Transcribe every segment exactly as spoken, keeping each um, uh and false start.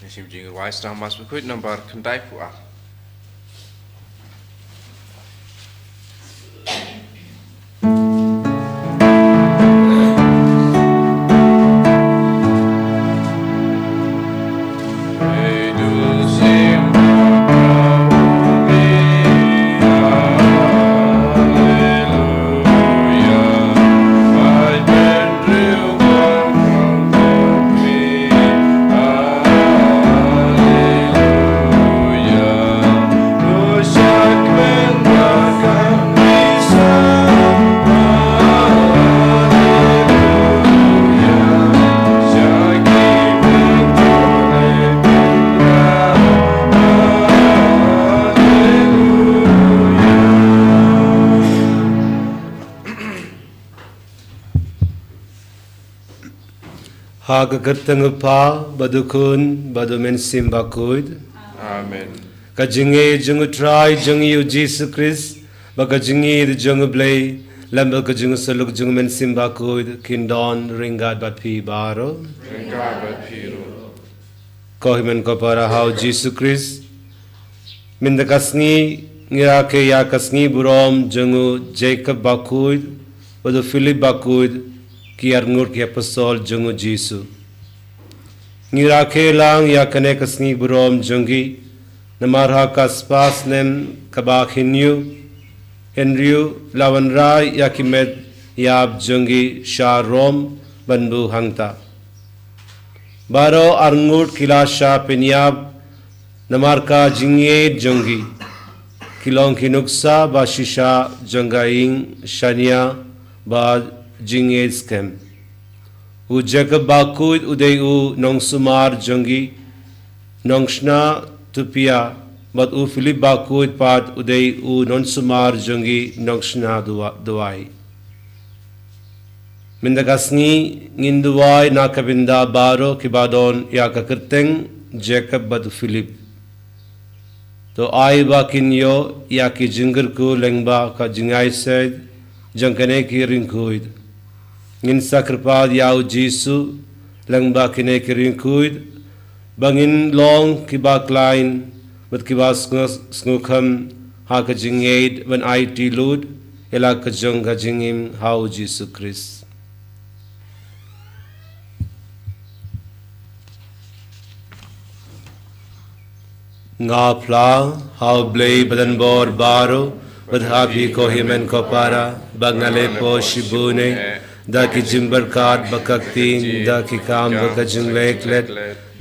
Ngi shim jingrwai Sahtau Mass Bakhuid nambar khyndai phew ar. Ha ka kyrteng u Kpa, bad u Khun, bad u Mynsiem Bakhuid. Amen. Ka jingïeit jong u Trai jong ngi u Jisu Khrist, bad ka jingïeit jong u Blei, lem bad ka jingïasyllok jong u Mynsiem Bakhuid, kin don ryngkat bad phi baroh. Ryngkat bad phi ruh. Ko hynmen ko para ha u Jisu Khrist. Mynta ka sngi ngi rakhe ïa ka sngi burom jong u Jacob Bakhuid bad u Philip Bakhuid, ki arngut ki apostol jong u Jisu. Ngi rakhe lang ïa kane ka sngi burom jong ki namar ha ka spah snem kaba khynñiuh, hynriew la wanrah ïa ki met ïap jong ki sha Rom ban buh hangta. Baroh arngut ki la shah pynïap namar ka jingïeit jong ki. Ki long ki nuksa ba shisha jong ka ïing shaniah ba jingïeit skhem. U Jacob Bakhuid u dei u nongsumar jong ki, nongshna tupia, bad u Philip Bakhuid pat u dei u nongsumar jong ki, nongshna duwa-, duwai. Mynta ka sngi ngin duwai na ka bynta baroh kiba don ïa ka kyrteng Jacob bad u Philip. To ai ba kin ïoh ïa ki jingkyrkhu lyngba ka jingïaseid jong kine ki riewkhuid. Ngin sa kyrpad ïa u Jisu, lyngba kine ki riewkhuid, ba ngin long kiba khlaiñ, bad kiba sngew, sngewkham, ha ka jingïeit, ban aiti lut, ïa la ka jong ka jingim, ha u Jisu Khrist. Nga phla, ha u Blei badonbor baroh, bad ha phi ko hynmen ko para, ba nga la poi shibun, da ki jingpyrkhat ba ka ktien, da ki kam ba ka jingleh klet,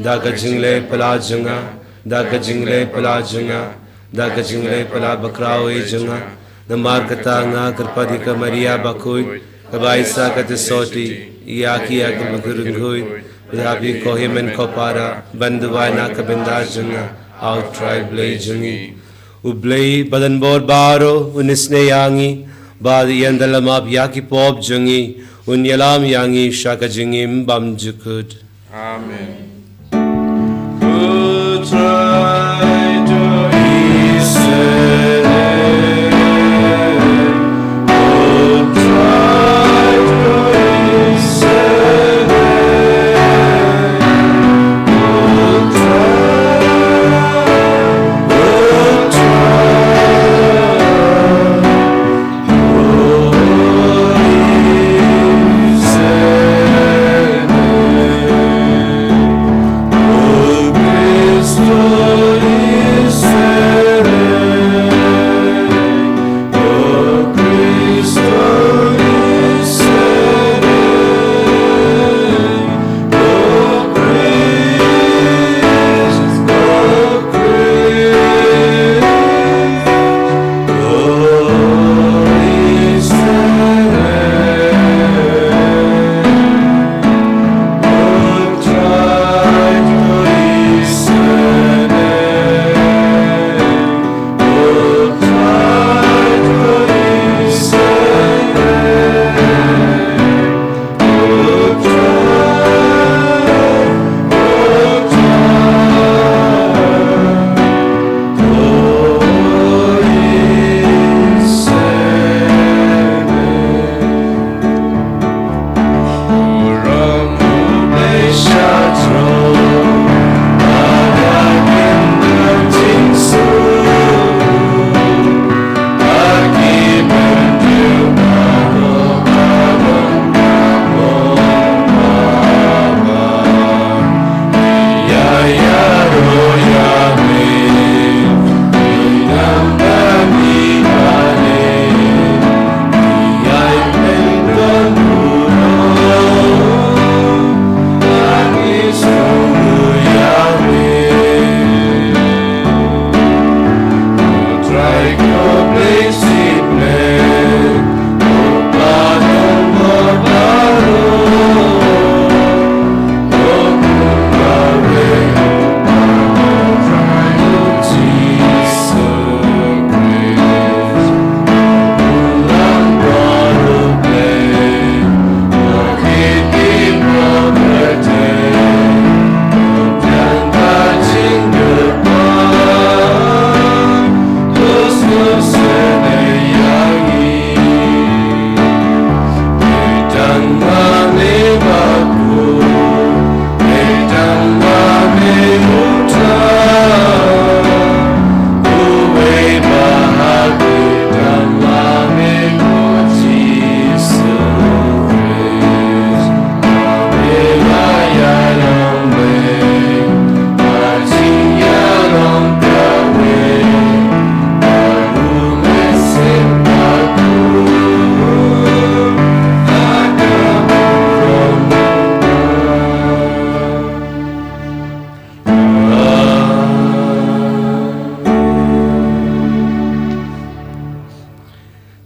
da ka jingleh pla jong nga, da ka jingleh pla jong nga, da ka jingleh pla bakhraw jong nga, namar kata nga kyrpad ïa ka Maria bakhuid, kaba ai sa ka jingsotti, ïa ki ïa ki bakhuid, bad ha phi ko hynmen ko para, ban duwai na ka bynta jong nga, ha u Trai Blei jong ngi. U Blei badonbor baroh, un isynei ïa ngi, bad un ïa lam ïa ki pop jong ngi, un ïalam ïa ngi sha ka jingim bymjukut. Amen.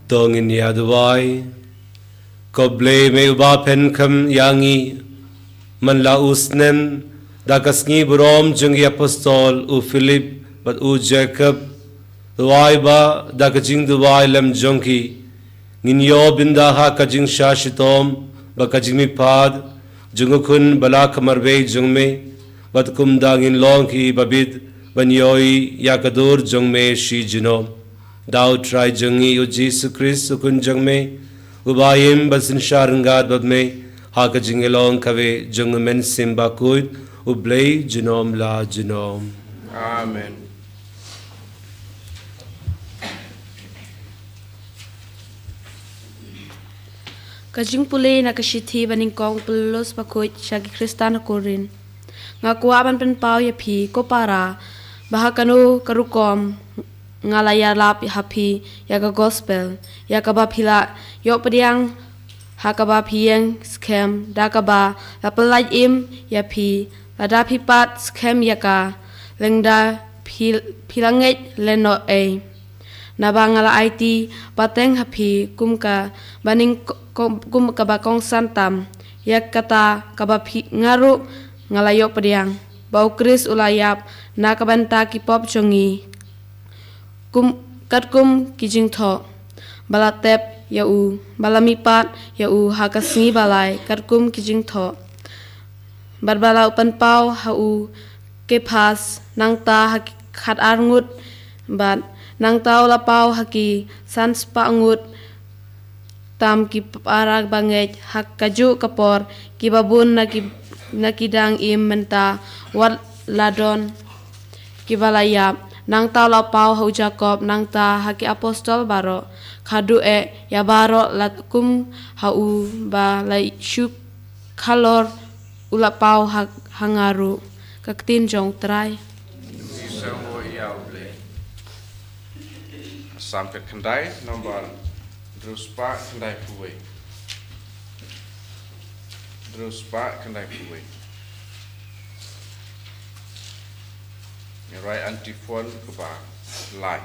To ngin ïa duwai. Ko Blei me uba pynkham ïa ngi, man la u snem, da ka sngi burom jong ki apostol, u Philip, bad u Jakob, duwai ba, da ka jingduwai lem jong ki, ngin ïoh bynda ha ka jingshah shitom, bad ka jingmihpat, jong u Khun ba la ka marwei jong me, bad kumta ngin long ki babit, ban ïohi, ïa ka dur jong me shi junom. Da u Trai jong ngi u Jisu Khrist u Khun jong me, Uba im bad synshar ryngkat bad me, ha ka jingïalong kawei jong u Mynsiem Bakhuid, U Blei junom la junom. Amen. Ka jingpule na ka shithi ba nyngkong u Paulus Bakhuid sha ki Khristan ha Korinth. Nga kwah ban pynpaw ïa phi, ko para, ba ha kano ka rukom nga la ïalap ha phi ïa ka gospel, ïa kaba phi la ïoh pdiang, ha kaba phi ïeng skhem, da kaba la pyllait im ïa phi, lada phi pat skhem ïa ka, lymda phi, phi la ngeit lehnoh ei. Naba nga la aiti pateng ha phi kum ka baning ko-, kum kaba kongsan tam, ïa kata kaba phi nga ruh nga la ïoh pdiang, ba U Khrist u la ïap na ka bynta ki pop jong ngi, kum, katkum ki jingthoh, ba la tep ïa u, ba la mihpat ïa u ha ka sngi ba lai, katkum ki jingthoh. Bad ba la u pynpaw ha u Kephas, nangta ha ki khatar ngut, bad nangta u la paw ha ki san spah ngut tam ki para bangeit, ha kajuh ka por, kiba bun na ki, na ki dang im mynta, wat la don kiba la ïap. Nangta u la paw ha u Jakob, nangta ha ki apostol baroh, khatduh eh ïa baroh la kum ha u ba la shu khalor u la paw ha, ha nga ruh. Ka ktien jong U Trai. Shisha mo ïa U Blei. Salm khatkhyndai, nombar hynriew spah khyndaiphew wei. Hynriew spah khyndaiphew wei. Ngi rwai antiphon kaba lai.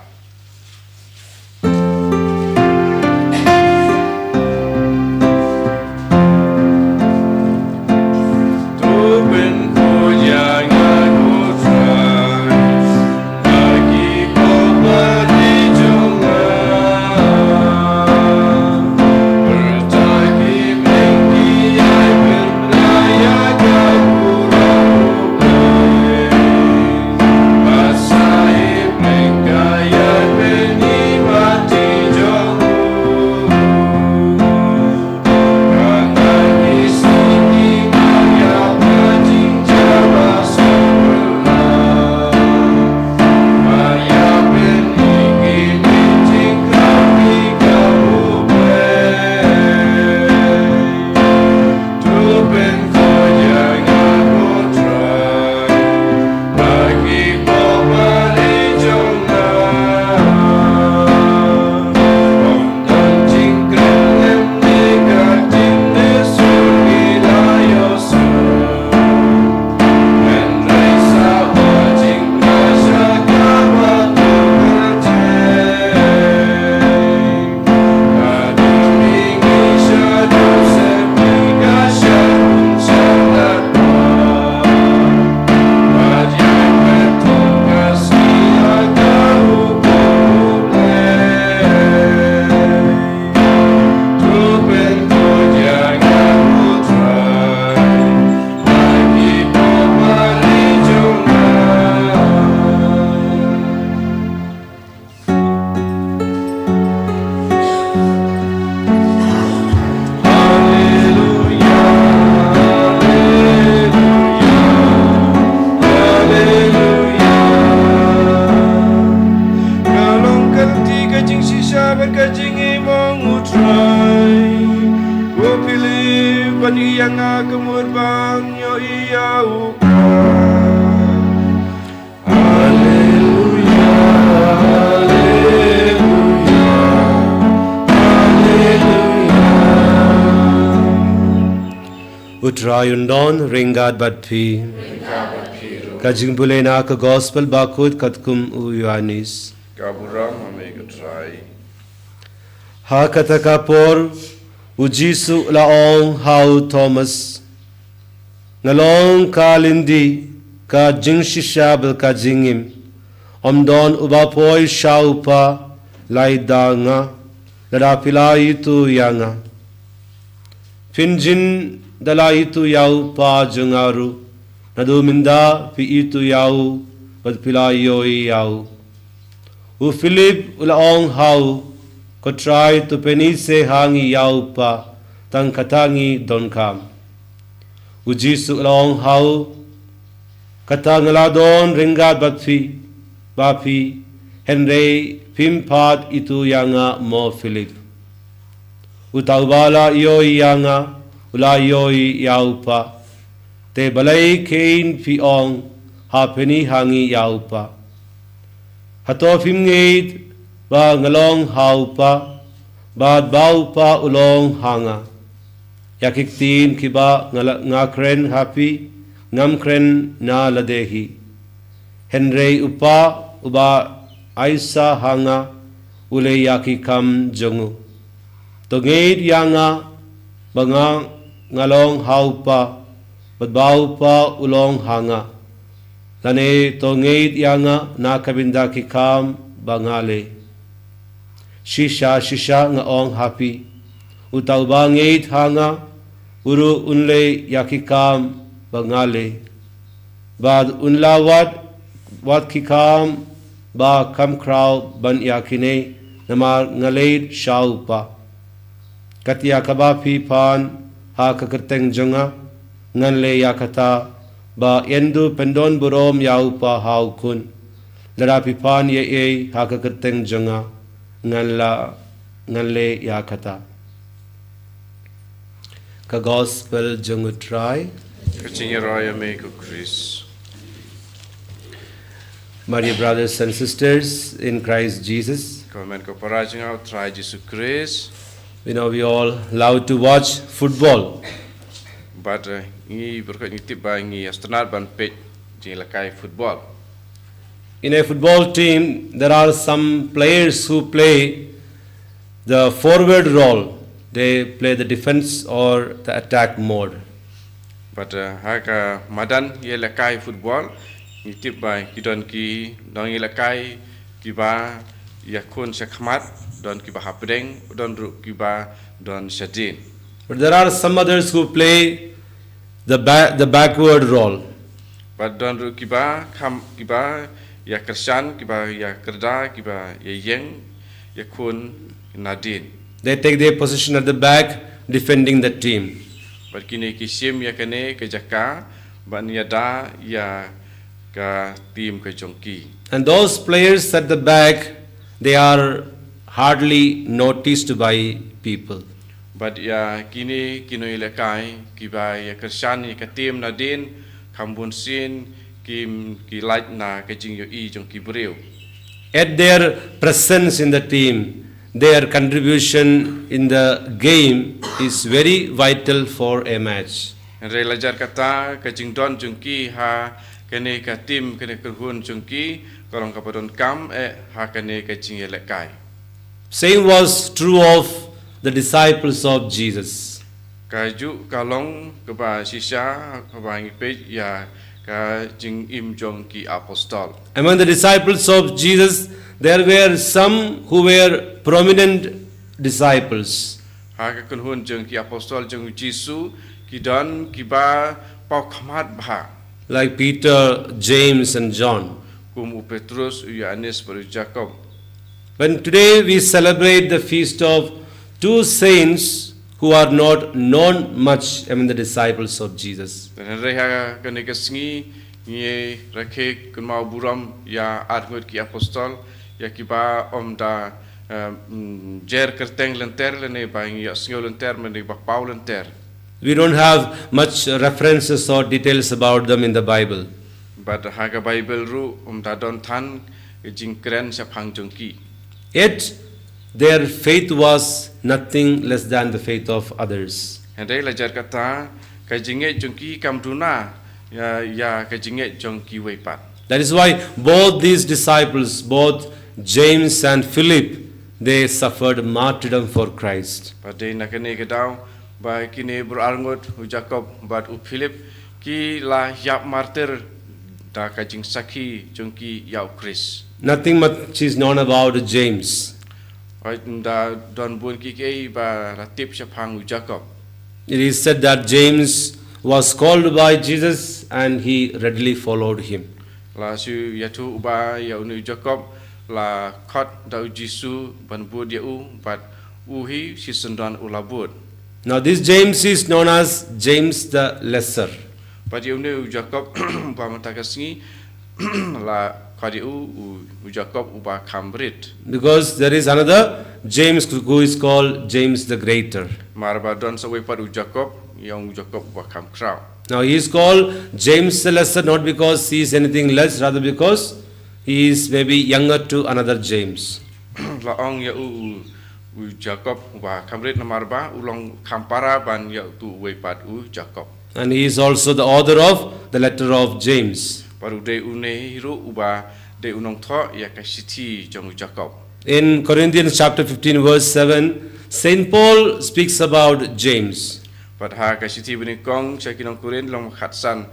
Ka long ka lynti ka jingshisha bad ka jingim, ong U Trai. Ko Philip, ban ïa nga ka mut ban ïohi ïa u Khrist. Haleluya, haleluya, haleluya. U Trai un don ryngkat bad phi. Ka jingpule na ka Gospel Bakhuid katkum u Ïoannis. Ka burom ha me ko Trai. Ha kata ka por, u Jisu u la ong ha u Thomas, nga long ka lynti, ka jingshisha bad ka jingim. Ym don uba poi sha u Kpa, lada nga, lada phi la ithuh ïa nga. Phin jin da la ithuh ïa u Kpa jong nga ruh, naduh mynta phi ithuh ïa u, bad phi la ïohi ïa u. U Philip u la ong ha u, Ko Trai, to pyni se ha ngi ïa u kpa, tang kata ngi donkam. U Jisu u la ong ha u, kata nga la don ryngkat bad phi, ba phi, hynrei phim pat ithuh ïa nga mo Philip. Uta uba la ïohi ïa nga, u la ïohi ïa u kpa. Te balei kein phi ong, ha pyni ha ngi ïa u kpa. Hato phim ngeit ba nga long ha u kpa, bad ba u kpa u long ha nga. Ïa ki ktien kiba nga la, nga kren ha phi, ngam kren na lade hi. Hynrei u kpa uba aisa ha nga, u leh ïa ki kam jong u. To ngeit ïa nga, ba nga, nga long ha u kpa, bad ba u kpa u long ha nga. Lane to ngeit ïa nga na ka bynta ki kam ba nga leh. Shisha, shisha nga ong ha phi, uta uba ngeit ha nga, u ruh un leh ïa ki kam ba nga leh. Bad un la wad, wad ki kam ba kham khraw ban ïa kine, namar nga leit sha u kpa. Kat ïa kaba phi pan ha ka kyrteng jong nga, ngan leh ïa kata, ba yn dup pyndon burom ïa u kpa ha u khun. Lada phi pan ei ei ha ka kyrteng jong nga, ngan la, ngan leh ïa kata. Ka gospel jong u Trai. Ka jingïaroh ïa me ko Khrist. My dear brothers and sisters in Christ Jesus, ko hynmen ko para jong nga ha u Trai Jisu Khrist. You know, we all love to watch football. Bad, eh, ngi bun ka ngi tip ba ngi ïa sngewtynnat ban peit jingïalehkai football. In a football team, there are some players who play the forward role. They play the defense or the attack mode. Bad, eh, ha ka madan ïalehkai football, ngi tip ba ki don ki nongïalehkai kiba ïakhun sha khmat, don kiba hapdeng, don ruh kiba don shadien. But there are some others who play the ba-, the backward role. Bad don ruh kiba kham, kiba ïakyrshan, kiba ïakyrda, kiba ïaïeng, ïakhun nadien. They take their position at the back, defending the team. Bad kine ki shim ïa kane ka jaka ban ïada ïa ka team ka jong ki. And those players at the back, they are hardly noticed by people. Bad ïa kine ki nongïalehkai kiba ïakyrshan ïa ka team nadien, kham bun sien kim, ki lait na ka jingïohi jong ki briew. Yet their presence in the team, their contribution in the game is very vital for a match. Hynrei la jar kata, ka jingdon jong ki ha kane ka team, kane ka kynhun jong ki, ka long kaba donkam eh ha kane ka jingïalehkai. Same was true of the disciples of Jesus. Kajuh ka long kaba shisha haba ngi peit ïa ka jingim jong ki apostol. Among the disciples of Jesus, there were some who were prominent disciples. Ha ka kynhun jong ki apostol jong u Jisu, ki don kiba paw khmat bha. Like Peter, James, and John. Kum u Petrus, u Ïoannis, bad u Jakob. When today we celebrate the feast of two saints who are not known much among the disciples of Jesus. Hynrei ha kane ka sngi ngi rakhe kynmaw burom ïa arngut ki apostol, ïa kiba ym da, eh, mm, jer kyrteng lynter lane ba ngi ïohsngew lynter, mynne ba paw lynter. We don't have much references or details about them in the Bible. Bad ha ka Baibl ruh ym da don than ka jingkren shaphang jong ki. Yet their faith was nothing less than the faith of others. Hynrei la jar kata, ka jingngeit jong ki kam duna ïa, ïa ka jingngeit jong kiwei pat. That is why both these disciples, both James and Philip, they suffered martyrdom for Christ. Bad dei na kane ka daw ba kine baroh arngut, u Jakob bad u Philip, ki la ïap martir da ka jingsakhi jong ki ïa u Khrist. Nothing much is known about James. Ym da don bun kiei kiei ba la tip shaphang u Jakob. It is said that James was called by Jesus and he readily followed him. La shu ïathuh ba ïa une u Jakob la khot da u Jisu ban bud ïa u, bad u hi shisyndon u la bud. Now this James is known as James the Lesser. Bad ïa une u Jakob ba mynta ka sngi la khot ïa u, u, u Jakob uba kham rit. Because there is another James who is called James the Greater. Namar ba don sa uwei pat u Jakob, ïa u Jakob uba kham khraw. Now he is called James the Lesser not because he is anything less, rather because he is maybe younger to another James. La ong ïa u, u, u Jakob uba kham rit namar ba u long kham para ban ïa utu uwei pat u Jakob. And he is also the author of the letter of James. Bad u dei une hi ruh uba dei u nongthoh ïa ka shithi jong u Jakob. In Corinthians chapter fifteen, verse seven, Saint Paul speaks about James. Bad ha ka shithi banyngkong sha ki nong Korinth lynnong khatsan,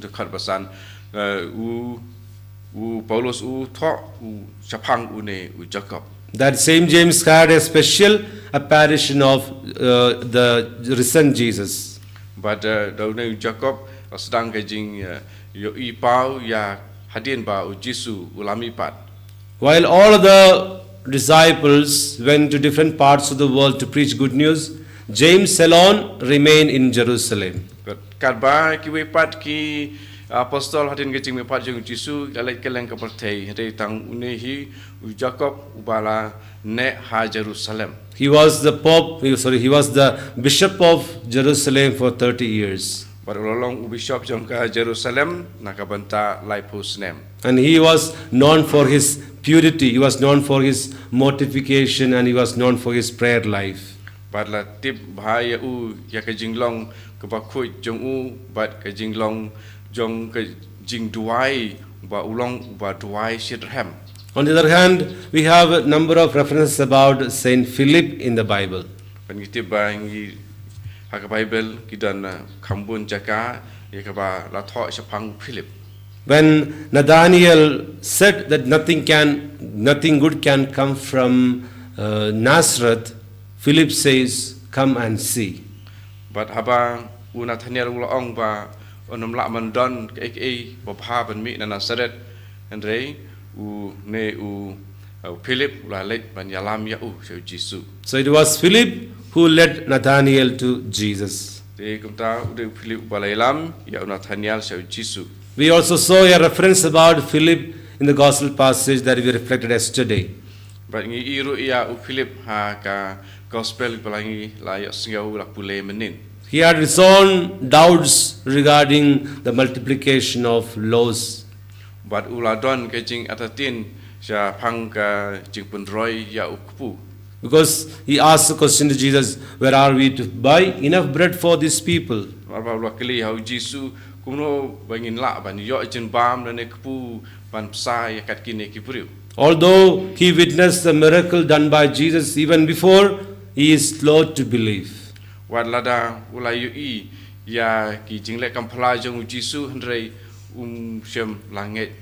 dkhot ba san, eh, u, u Paulus u thoh u shaphang une u Jakob. That same James had a special apparition of, uh, the risen Jesus. Bad, eh, da une u Jakob la sdang ka jing, eh, ïohi paw ïa hadien ba u Jisu u la mihpat. While all the disciples went to different parts of the world to preach good news, James alone remained in Jerusalem. Katba kiwei pat ki apostol hadien ka jingmihpat jong u Jisu ki la leit kylleng ka pyrthei, hynrei tang une hi u Jakob uba la neh ha Jerusalem. He was the pope, he, sorry, he was the bishop of Jerusalem for thirty years. Bad u la long u bishop jong ka Jerusalem na ka bynta laiphew snem. And he was known for his purity, he was known for his mortification, and he was known for his prayer life. Bad la tip bha ïa u ïa ka jinglong kaba khuid jong u bad ka jinglong jong ka jingduwai, ba u long uba duwai shitrhem. On the other hand, we have a number of references about Saint Philip in the Bible. Bad ngi tip ba ngi ha ka Bible ki don, uh, kham bun jaka ïa kaba la thoh shaphang Philip. When Nathanael said that nothing can, nothing good can come from, uh, Nazareth, Philip says, "Come and see." Bad haba u Nathanael u la ong ba un ym lah ban don kaei kaei ba bha ban mih na Nazareth, hynrei une u, uh, Philip u la leit ban ïalam ïa u sha u Jisu. So it was Philip who led Nathanael to Jesus. Te kumta u dei u Philip uba la ïalam ïa u Nathanael sha u Jisu. We also saw a reference about Philip in the gospel passage that we reflected yesterday. Bad ngi ïohi ruh ïa u Philip ha ka gospel ba la ngi la ïohsngew la pule mynnin. He had his own doubts regarding the multiplication of loaves. Bad u la don ka jingartatien shaphang ka jingpynroi ïa u kpu. Because he asked the question to Jesus, "Where are we to buy enough bread for these people?" Namar ba u la kylli ha u Jisu, kumno ba ngin lah ban ïoh jingbam lane kpu ban bsa ïa kat kine ki briew. Although he witnessed the miracle done by Jesus even before, he is slow to believe. Wat lada u la ïohi ïa ki jingleh kam phylla jong u Jisu, hynrei um shym la ngeit.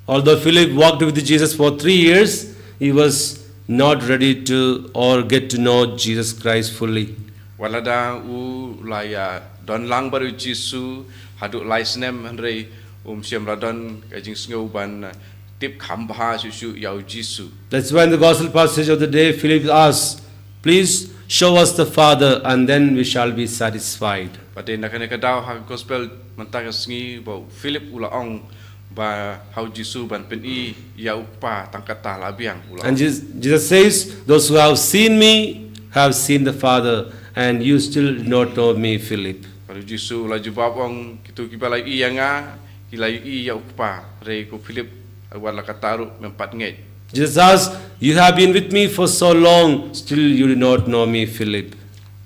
Although Philip walked with Jesus for three years, he was not ready to or get to know Jesus Christ fully. Wat lada u la ïa don lang bad u Jisu haduh lai snem, hynrei um shym la don ka jingsngew ban tip kham bha shuh shuh ïa u Jisu. That's why in the gospel passage of the day, Philip asks, "Please show us the Father, and then we shall be satisfied." Bad te na kane ka daw ha ka gospel mynta ka sngi ba u Philip u la ong ba ha u Jisu ban pyni ïa u Kpa, tang kata la biang, u la ong. And Jesus, Jesus says, "Those who have seen me have seen the Father, and you still do not know me, Philip." Bad u Jisu u la jubab ong, "Kito kiba la ïohi ïa nga ki la ïohi ïa u Kpa, hynrei ko Philip, wat la katta ruh mem pat ngeit." Jesus asks, "You have been with me for so long, still you do not know me, Philip."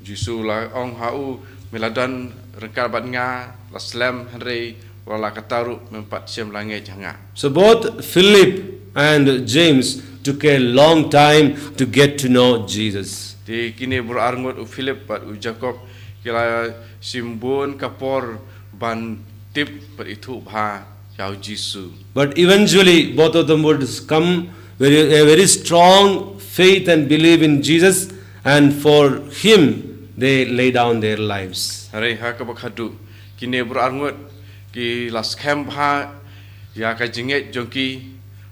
Jisu u la ong ha u, "Me la don ryngkat bad nga la slem, hynrei wat la katta ruh mem pat shym la ngeit ha nga." So both Philip and James took a long time to get to know Jesus. Te kine baroh arngut, u Philip bad u Jakob, ki la shim bun ka por ban tip bad ithuh bha ïa u Jisu. But eventually, both of them would come very, a very strong faith and believe in Jesus, and for him they lay down their lives. Hynrei ha kaba khadduh, kine baroh arngut ki la skhem bha ïa ka jingngeit jong ki,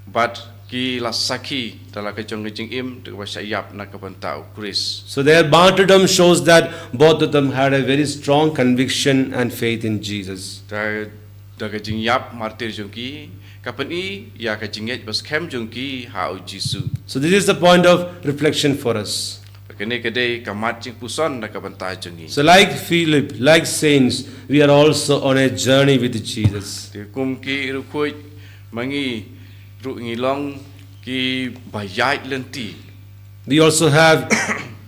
bad ki la sakhi da la ka jong ka jingim da kaba shah ïap na ka bynta u Khrist. So their martyrdom shows that both of them had a very strong conviction and faith in Jesus. Da, da ka jingïap martir jong ki ka pyni ïa ka jingngeit ba skhem jong ki ha u Jisu. So this is the point of reflection for us. Kane ka dei ka mat jingpuson na ka bynta jong ngi. So like Philip, like saints, we are also on a journey with Jesus. Te kum ki riewkhuid, ma ngi ruh ngi long ki ba ïaid lynti. We also have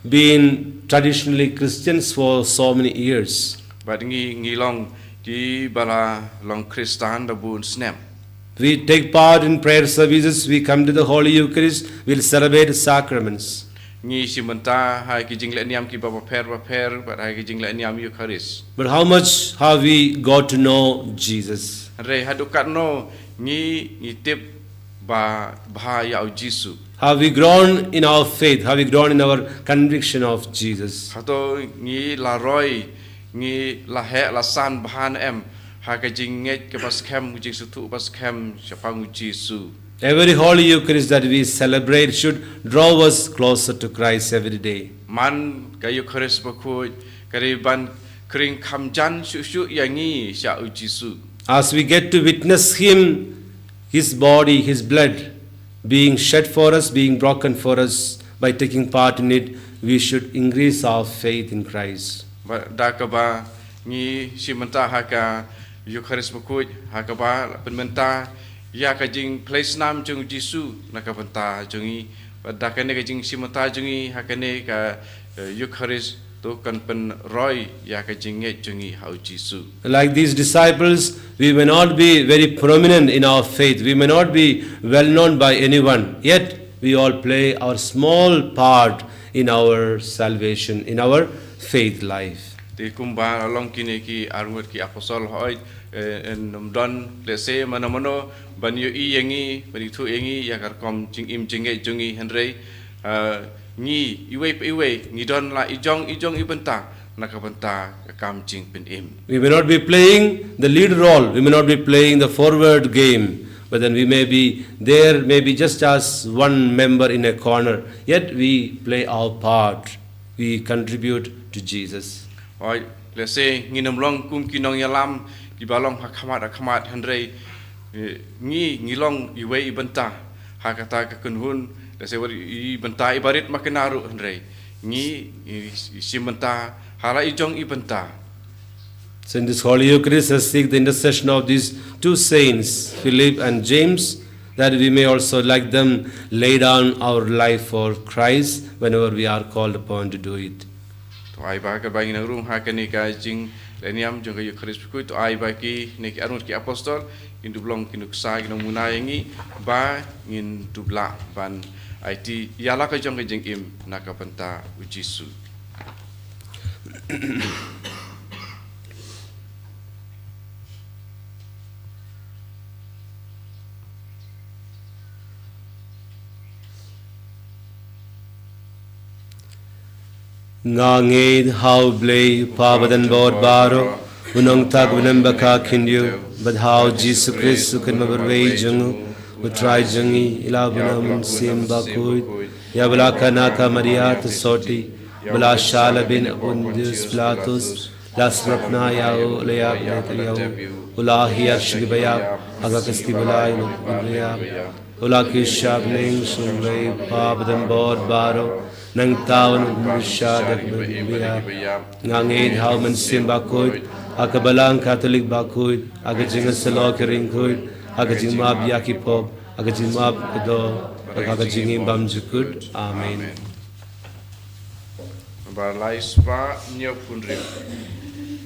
been traditionally Christians for so many years. Bad ngi, ngi long ki ba la long Khristan da bun snem. We take part in prayer services, we come to the Holy Eucharist, we'll celebrate sacraments. Ngi shim bynta ha ki jingleh niam ki ba bapher bapher, bad ha ki jingleh niam Eucharist. But how much have we got to know Jesus? Hynrei haduh katno ngi, ngi tip ba, bha ïa u Jisu? Have we grown in our faith? Have we grown in our conviction of Jesus? Hato ngi la roi, ngi la heh la san bha ne em ha ka jingngeit kaba skhem, ka jingsngewthuh ba skhem shaphang u Jisu? Every Holy Eucharist that we celebrate should draw us closer to Christ every day. Man ka Eucharist bakhuid ka dei ban khring kham jan shuh shuh ïa ngi sha u Jisu. As we get to witness Him, His body, His blood being shed for us, being broken for us, by taking part in it, we should increase our faith in Christ. Ba, da kaba ngi shim bynta ha ka Eucharist bakhuid, ha kaba la pynmynta ïa ka jingpyllait snam jong u Jisu na ka bynta jong ngi. Ba da kane ka jingshim bynta jong ngi ha kane ka, eh, Eucharist, to kan pynroi ïa ka jingngeit jong ngi ha u Jisu. Like these disciples, we may not be very prominent in our faith, we may not be well known by anyone, yet we all play our small part in our salvation, in our faith life. Te kumba la long kine ki arngut ki apostol, hooid, eh, ym don lehse mano mano ban ïohi ïa ngi, ban ithuh ïa ngi ïa ka rukom jingim jingngeit jong ngi, hynrei, eh, ngi iwei pa iwei ngi don la i jong i jong i bynta na ka bynta ka kam jingpynim. We may not be playing the lead role, we may not be playing the forward game, but then we may be there, maybe just as one member in a corner, yet we play our part, we contribute to Jesus. Oi, lehse ngin ym long kum ki nongïalam kiba long ha khmat ha khmat, hynrei, eh, ngi, ngi long iwei i bynta ha kata ka kynhun, lehse wat i bynta iba rit makna ruh, hynrei ngi, i, i shim bynta ha la i jong i bynta. So in this Holy Eucharist, I seek the intercession of these two saints, Philip and James, that we may also, like them, lay down our life for Christ whenever we are called upon to do it. To ai ba ka ba ngin nang rung ha kane ka jingleh niam jong ka Eucharist bakhuid, to ai ba kine ki arngut ki apostol kin dup long ki nuksa, ki nongmuna ïa ngi ba ngin dup lah ban aiti ïa la ka jong ka jingim na ka bynta u Jisu. Nga ngeit ha U Blei, U Kpa badonbor baroh, U Nongtaka bymman ba kham khyndiat, bad ha U Jisu Khrist U Kynmaw Bariewspah jong U Trai jong ngi, ïa la bun U Mynsiem Bakhuid, ïa ba la kha na ka Maria Theisotti, ba la shah la beiñ ha u Pontius Pilatus, la sngewbha ïa u, la ïap, la kha ïa u, u la hiar sha ki baïap, ha ka kti ba la ïap, u la kiew sha bneng sha U Blei U Kpa badonbor baroh, nangta un ym shah da kaba ïap. Nga ngeit ha U Mynsiem Bakhuid, ha ka Balang Katholik bakhuid, ha ka jingïasyllok ki riewkhuid, ha ka jingmap ïa ki pop, ha ka jingmap ka doh, ha ka jingim bymjukut. Amen. Ba lai spah hynñiew phew hynriew.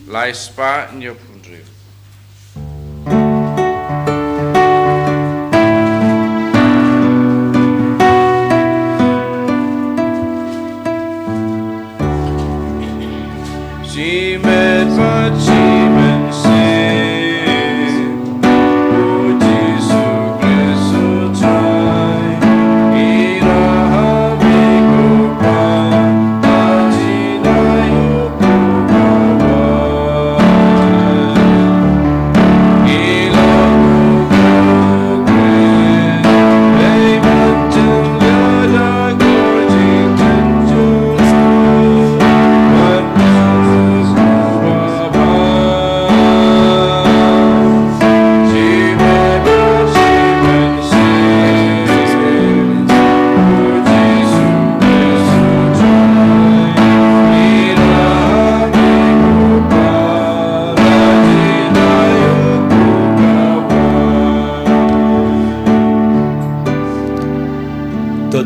Lai spah hynñiew phew hynriew. Shimet bad shimet seh, O Jisu Khrist U Trai, ïa la ha me ko pan, ha jingïaid u ko ka wan.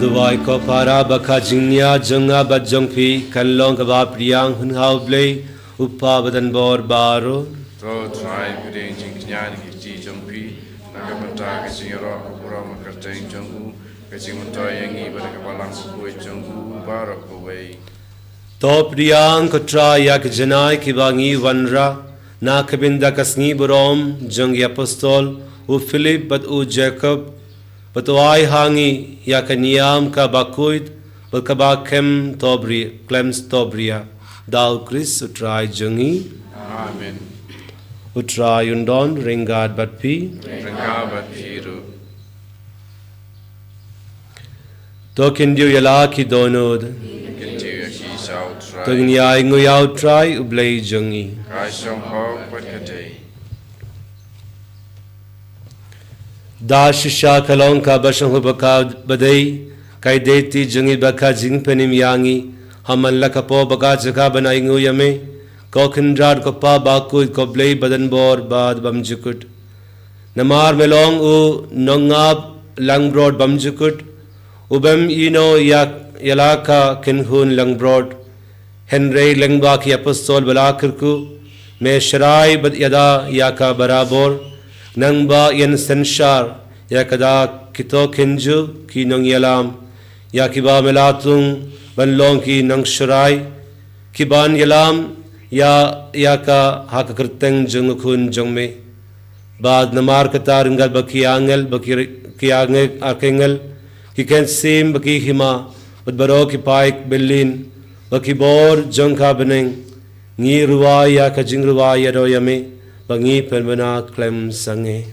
Duwai ko para ba ka jingnia jong nga bad jong phi kan long kaba pdiang hun ha U Blei, U Kpa badonbor baroh. To Trai, pdiang jingknia na ki kti jong phi, na ka bynta ka jingïaroh ka burom ka kyrteng jong u, ka jingmyntoi ïa ngi bad ka balang bakhuid jong u baroh kawei. To pdiang ko Trai ïa ki janai kiba ngi wanrah na ka bynta ka sngi burom jong ki apostol, u Philip bad u Jakob, bad to ai ha ngi ïa ka niam kaba khuid bad kaba khlem tobri-, khlem tobria. Da U Khrist U Trai jong ngi. Amen. U Trai un don ryngkat bad phi. Ryngkat bad phi ruh. To khyndiat ïa la ki dohnud. Khyndiat ïa ki, sha U Trai. To ngin ïainguh ïa U Trai U Blei jong ngi. Ka shong hok bad ka dei. Da shisha ka long kaba shong hok bad kaba dei, ka dei ka kti jong ngi bad ka jingpynim ïa ngi, ha man la ka por bad ka jaka ban ainguh ïa me, ko Kynrad ko Pa bakhuid ko Blei badonbor bad bymjukut. Namar me long u nongap langbrot bymjukut, u bym ïehnoh ïa, ïa la ka kynhun langbrot. Hynrei lyngba ki apostol ba la kyrkhu, me sharai bad ïada ïa ka barabor, nangba ïeng synshar ïa ka da kito khyndiat ki nongïalam, ïa kiba me la thung ban long ki nongsharai, ki ban ïalam ïa, ïa ka ha ka kyrteng jong u Khun jong me. Bad namar kata ryngkat bad ki angel, bad ki, ki angel, arkangel, ki kynsiem, bad ki hima, bad baroh ki paid byllien, bad ki bor jong ka bneng, ngi rwai ïa ka jingrwai ïadoh ïa me, ba ngi pynbna khlem sangeh.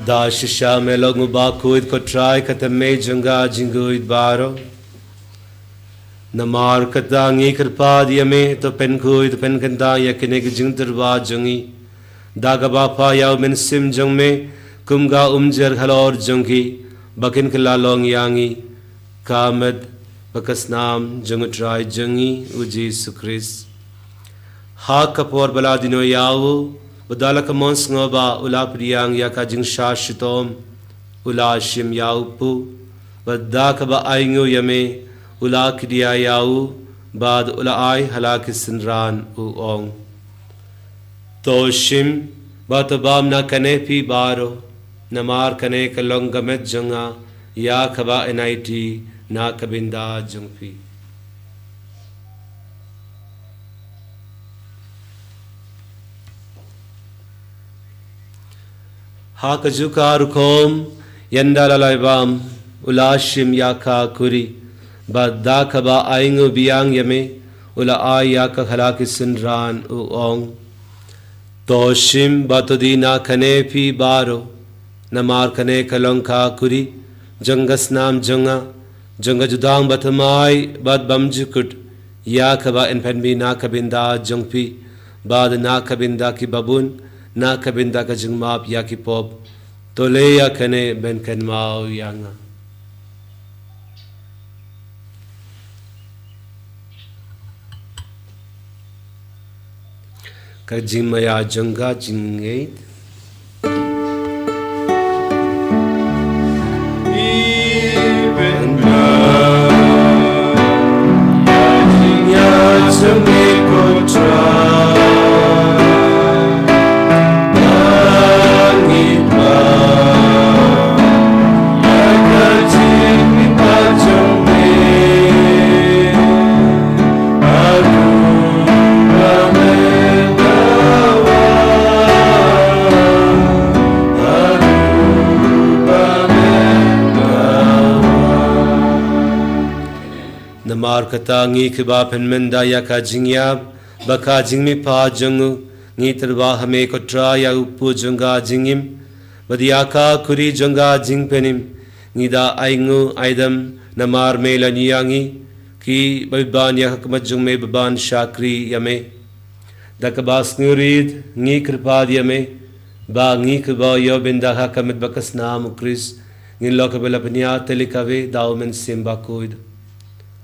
Da shisha me long u bakhuid ko Trai, ka thymmei jong ka jingkhuid baroh. Namar kata ngi kyrpad ïa me, to pynkhuid, to pynkyntang ïa kine ki jingtyrwa jong ngi, da kaba pha ïa u Mynsiem jong me kum ka umjer halor jong ki, ba kin kylla long ïa ngi ka met bad ka snam jong u Trai jong ngi u Jisu Khrist. Ha ka por ba la dieng noh ïa u, bad da la ka mon sngewbha u la pdiang ïa ka jingshah shitom, u la shim ïa u pud, bad da kaba ainguh ïa me u la kdiah ïa u, bad u la ai ha la ki synran u ong: To shim, bad to bam na kane phi baroh, namar kane ka long ka met jong nga, ïa kaba yn aiti na ka bynta jong phi. Ha kajuh ka rukom, ynda la la bam, u la shim ïa ka kuri, bad da kaba ainguh biang ïa me, u la ai ïa ka ha la ki synran u ong: To shim, bad to die na kane phi baroh, namar kane ka long ka kuri jong ka snam jong nga, jong ka jutang bathymmai bad bymjukut, ïa kaba yn pynmih na ka bynta jong phi, bad na ka bynta kiba bun, na ka bynta ka jingmap ïa ki pop. To leh ïa kane ban kynmaw ïa nga. Ka jingmaïa jong ka jingngeit. Namar kata ngi kiba pynmynda ïa ka jingïap bad ka jingmihpat jong u, ngi tyrwa ha me ko Trai ïa u kpu jong ka jingim, bad ïa ka khuri jong ka jingpynim. Ngi da ainguh aidam namar me la ñiew ïa ngi, kiba biban ïa ka khmat jong me, ba ban shakri ïa me. Da kaba sngewrit ngi kyrpad ïa me, ba ngi kiba ïoh bynda ha ka met bad ka snam u Khrist, ngin long kiba la pynïar tylli kawei da u Mynsiem Bakhuid.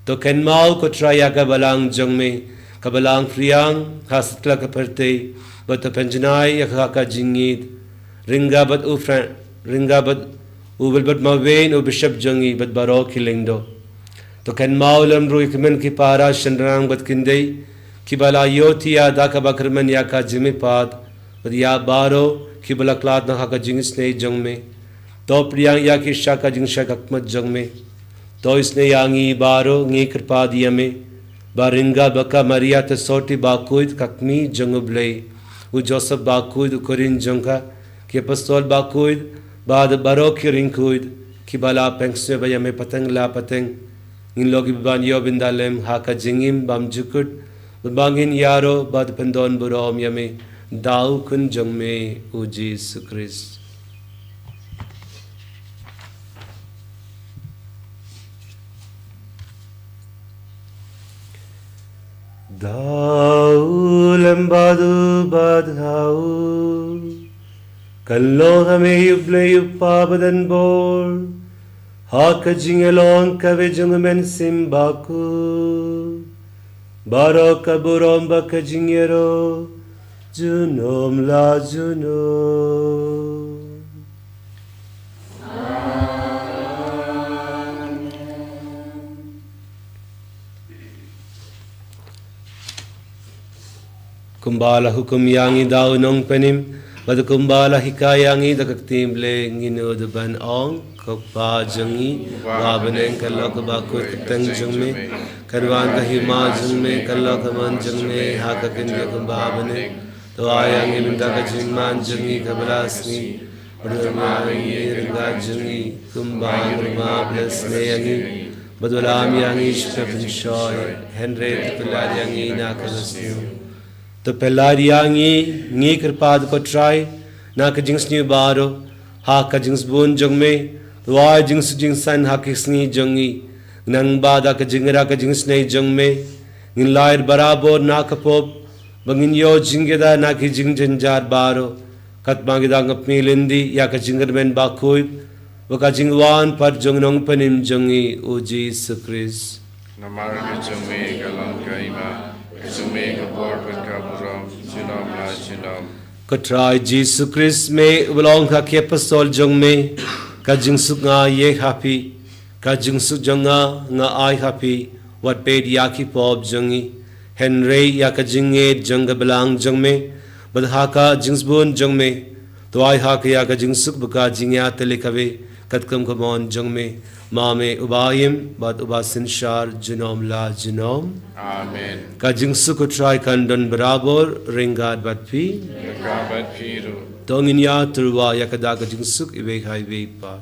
To kynmaw ko Trai ïa ka balang jong me, ka balang phriang ha satlak ka pyrthei, bad to pynjanai ïa ka ha ka jingïeit, ryngkat bad u Fran-, ryngkat bad u Wilbert Marwein, u Bishop jong ngi, bad baroh ki lyngdoh. To kynmaw lem ruh ïa ki kmie ki para shynrang bad kynthei, kiba la ïohthiah da kaba kyrmen ïa ka jingmihpat, bad ïa baroh kiba la khlad na ha ka jingisynei jong me. To pdiang ïa ki sha ka jingshai khmat jong me. To isynei ïa ngi baroh, ngi kyrpad ïa me, ba ryngkat bad ka Maria Theisotti Bakhuid ka kmie jong u Blei, u Joseph Bakhuid u kurim jong ka, ki apostol bakhuid, bad baroh ki riewkhuid, kiba la pynsngew bha ïa me pateng la pateng, ngin long kiba ban ïoh bynda lem ha ka jingim bymjukut, bad ba ngin ïaroh bad pyndon burom ïa me da u Khun jong me u Jisu Khrist. Da u lem bad u bad ha u, kan long ha me U Blei U Kpa badan bor, ha ka jingïalong kaba jong u Mynsiem Bakhuid, baroh ka burom bad ka jingïaroh junom la junom. Kumba la hukum ïa ngi da u Nongpynim, bad kumba la hikai ïa ngi da ka ktien Blei, ngin nud ban ong: Ko Kpa jong ngi ba ha bneng, kan long kaba khuid ka kyrteng jong me, kan wan ka hima jong me, kan long ka mon jong me ha ka khyndiat kumba ha bneng. To ai ïa ngi mynta ka jingman jong ngi kaba la sngi, bad ïarap ïa ngi ki ryngkat jong ngi, kumba ngi ïarap ïa kiba la isynei ïa ngi, bad wallam ïa ngi sha ka jingpynshoi, hynrei to pynlait ïa ngi na ka basniew. To pynlait ïa ngi, ngi kyrpad ko Trai, na ka jingsniew baroh, ha ka jingsbun jong me. To ai jingsuk jingsan ha ki sngi jong ngi, khnang ba da ka jingïarap ka jingisynei jong me, ngin lait barabor na ka pop, ba ngin ïoh jingkyrkhu na ki jingjynjar baroh, katba ngi dang ïa pynmih lynti ïa ka jingkyrmen bakhuid, bad ka jingwan pat jong u Nongpynim jong ngi u Jisu Khrist. Namar ka jong me ka long ka hima, ka jong me ka bor bad ka burom, junom la junom. Ko Trai Jisu Khrist, me uba la ong ha ki apostol jong me: Ka jingsuk nga ai ha phi, ka jingsuk jong nga nga ai ha phi. Wat peit ïa ki pop jong ngi, hynrei ïa ka jingngeit jong ka balang jong me, bad ha ka jingsbun jong me, to ai ha ka ïa ka jingsuk bad ka jingïatylli kaba katkum ka mon jong me, ma me uba im bad uba synshar junom la junom. Amen. Ka jingsuk ko Trai kan don barabor ryngkat bad phi. Ryngkat bad phi ruh. To ngin ïatyrwa ïa ka da ka jingsuk iwei ha iwei pat.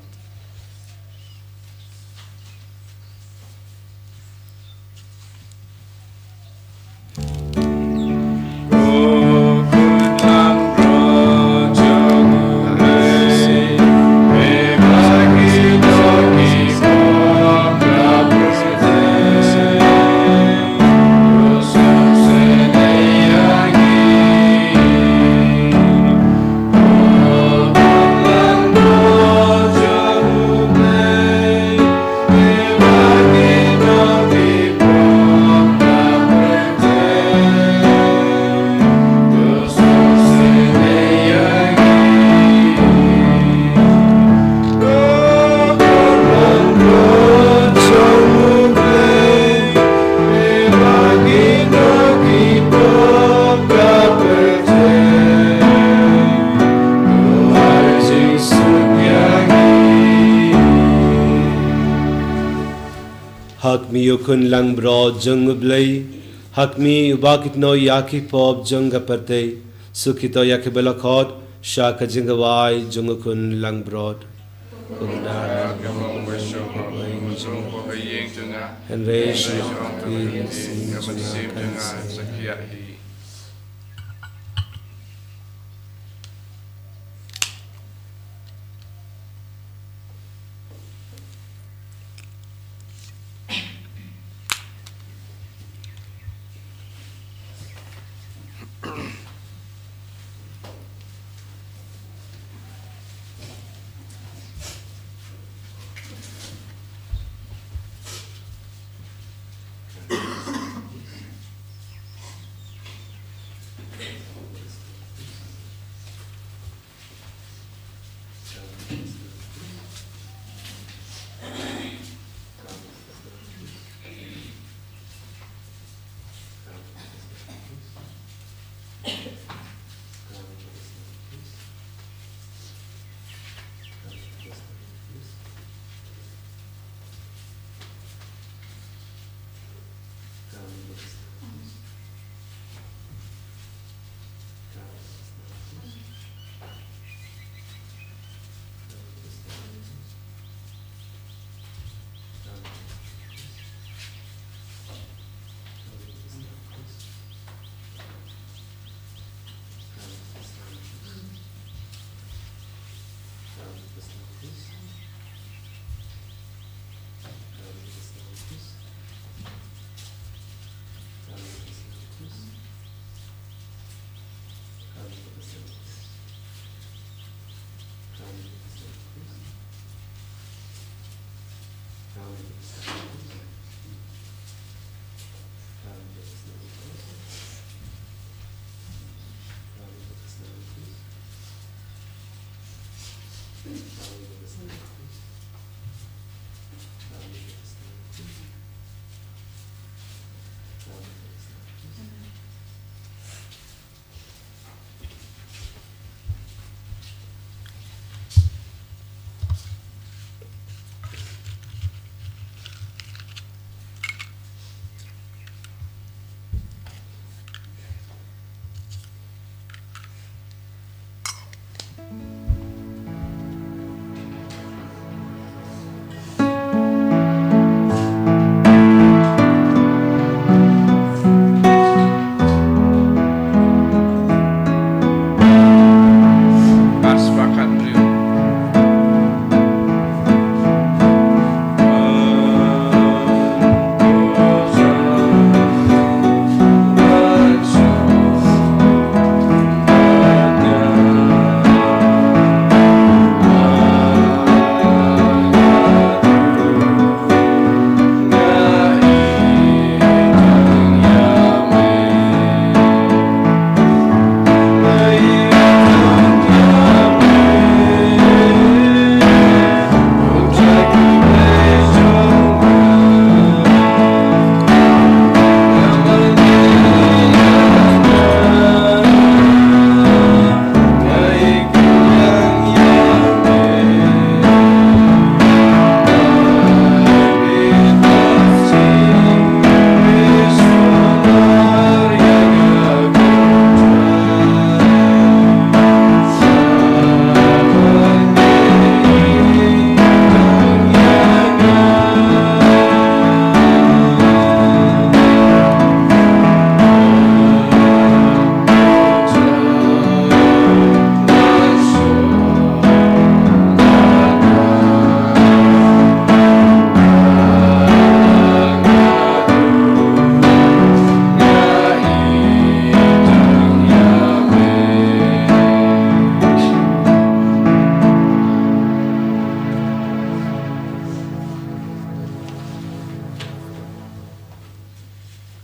Ha khmih, U Khun langbrot jong U Blei, ha khmih, uba kynnoh ïa ki pop jong ka pyrthei. Suk kito ïa kiba la khot sha ka jingkhawai jong U Khun langbrot. Jong ka ïing jong nga. Hynrei sha ka mynsiem jong nga sa khiah hi.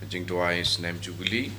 Ka jingduwai snem Jubili.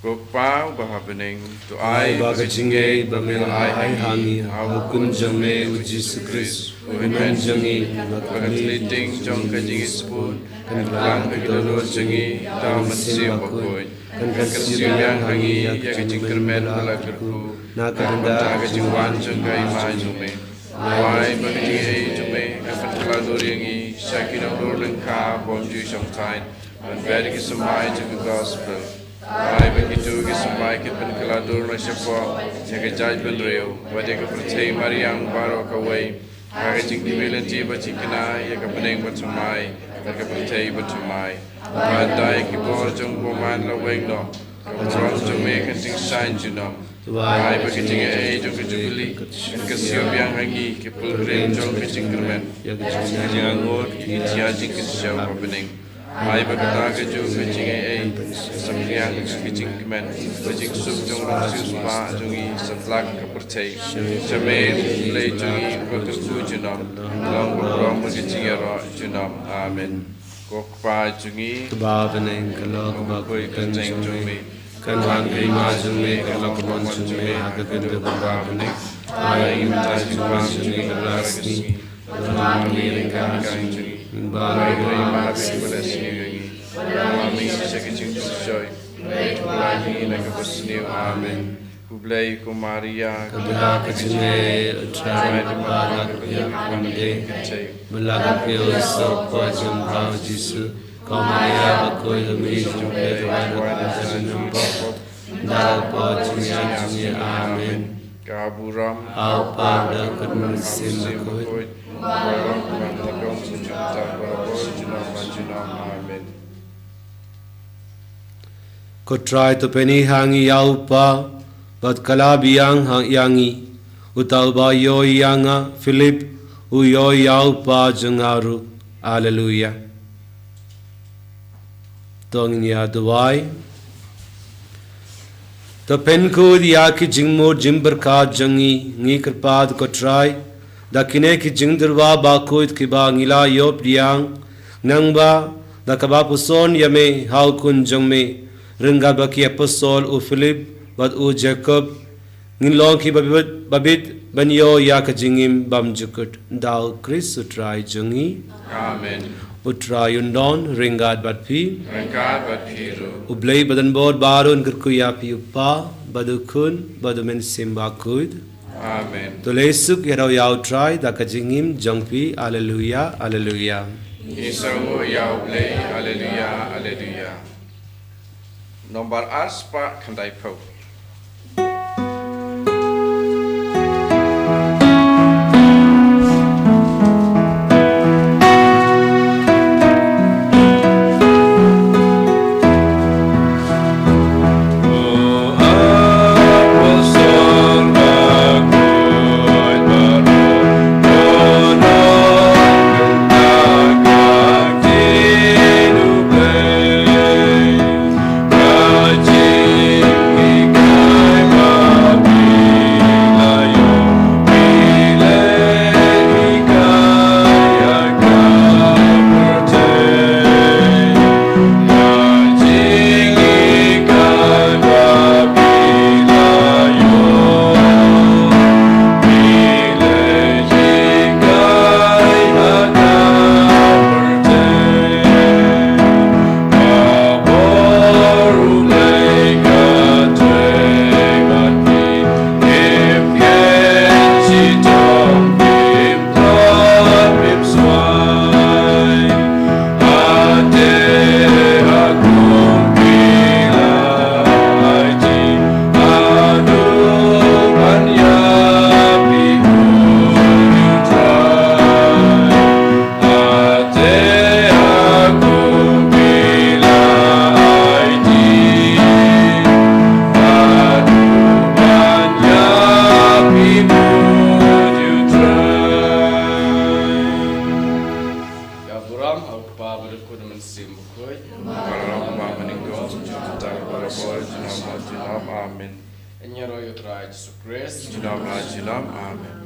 Ko Pa uba ha bneng, to ai ba ka jingngeit ba me la ai ha ngi ha u Khun jong me u Jisu Khrist, u Hynmen jong ngi, bad ka tlot jong ka jingngeit sbun kan klang ha ki dohnud jong ngi da u Mynsiem Bakhuid, kan kyrsiew biang ha ngi ïa ka jingkyrmen ba la kyrkhu na ka bynta ka jingwan jong ka Hima jong me. Wai ba ka jingaiei jong me kan pynkylla dur ïa ngi sha ki nongdur lyngkha bymjukshongthait, ban beh da ki symbai jong ka gospel. Wai ba kito ki symbai kin pynkylla dur noh shapoh ïa ka jaitbynriew bad ïa ka pyrthei mariang baroh kawei, Ha ka jingkyrmen lynti ba jingkyrkhu ïa ka bneng bad thymmai bad ka pyrthei bad thymmai. Ba dei ki bor jong u Bamon la weng noh. Ka burom jong me kan jingshai junom. Ai ba ka jingaiei jong ka jubili kan kyrsiew biang ha ngi, ka pilgrim jong ka jingkyrmen, ïa ka jingangnud, ïa ka jingkyrsiew ha bneng. Ai ba kata ka jingaiei ka saphriang ka jingkmen, ka jingsuk jong u Siu Spah jong ngi satlak ka pyrthei. Sha me U Blei jong ngi uba kyrkhu junom, long ka burom bad ka jingïaroh junom. Amen. Ko Kpa jong ngi, kaba ha bneng, ka long kaba kyrteng jong me. Kan wan ka hima jong me, kan long ka mon jong me ha ka khyndew kumba ha bneng. Ai ïa ngi mynta ka jingpang jong ngi kaba la ka sngi. Bad ai ngi ryngkat jong ngi, kumba ngi ai ïa ki ba la sniew ïa ngi. Bad ym ïa ngi sha ka jingpynshoi, hynrei to pynlait ïa ngi na kaba sniew. Amen. Khublei ko Maria, ka don ka jingaiei, U Trai u don bad phi ha ka bynta ki kynthei. Bad la ka kyrteng jong u Kpa jong phi U Jisu. Ko Maria bakhuid, to mih sha ki kynthei, to duwai ïa ngi ki dohnud, ynda ka por jong ka jingïap. Amen. Ka burom ha U Kpa bad ha U Khun bad U Mynsiem Bakhuid. Bad ha U Kpa bad ha U Mynsiem Bakhuid. Amen. Ko Trai, to pynïaid ha ngi ïa U Kpa, bad ka la biang ha ïa ngi. Uta uba ïoh ïa nga, Philip, u ïoh ïa U Kpa jong nga ruh. Alleluia. To ngin ïa duwai. To pynkhuid ïa ki jingmut jingpyrkhat jong ngi, ngi kyrpad ko Trai, da kine ki jingduwai bakhuid kiba ngi la ïoh pdiang, nangba da kaba pynshoi ïa me ha U Khun jong me, ryngkat bad ki apostol u Philip bad u Jakob, ngin long kiba bit, ba bit ban ïoh ïa ka jingim bymjukut. Da U Khrist U Trai jong ngi. Amen. U Trai un don ryngkat bad phi. Ryngkat bad phi ruh. U Blei badonbor baroh un kyrkhu ïa phi, U Kpa bad U Khun bad U Mynsiem Bakhuid. Amen. To leh suk ïa U Trai da ka jingim jong phi. Alleluia, alleluia. Ngin sngewnguh ïa U Blei. Alleluia, alleluia. Nombar ar spah khyndai phew. Ka burom ha U Kpa bad U Khun bad U Mynsiem Bakhuid. Ka burom ha U Kpa bad U Khun bad U Mynsiem Bakhuid. Amen. Ngin ïaroh ïa U Trai Jisu Khrist. Junom la junom. Amen.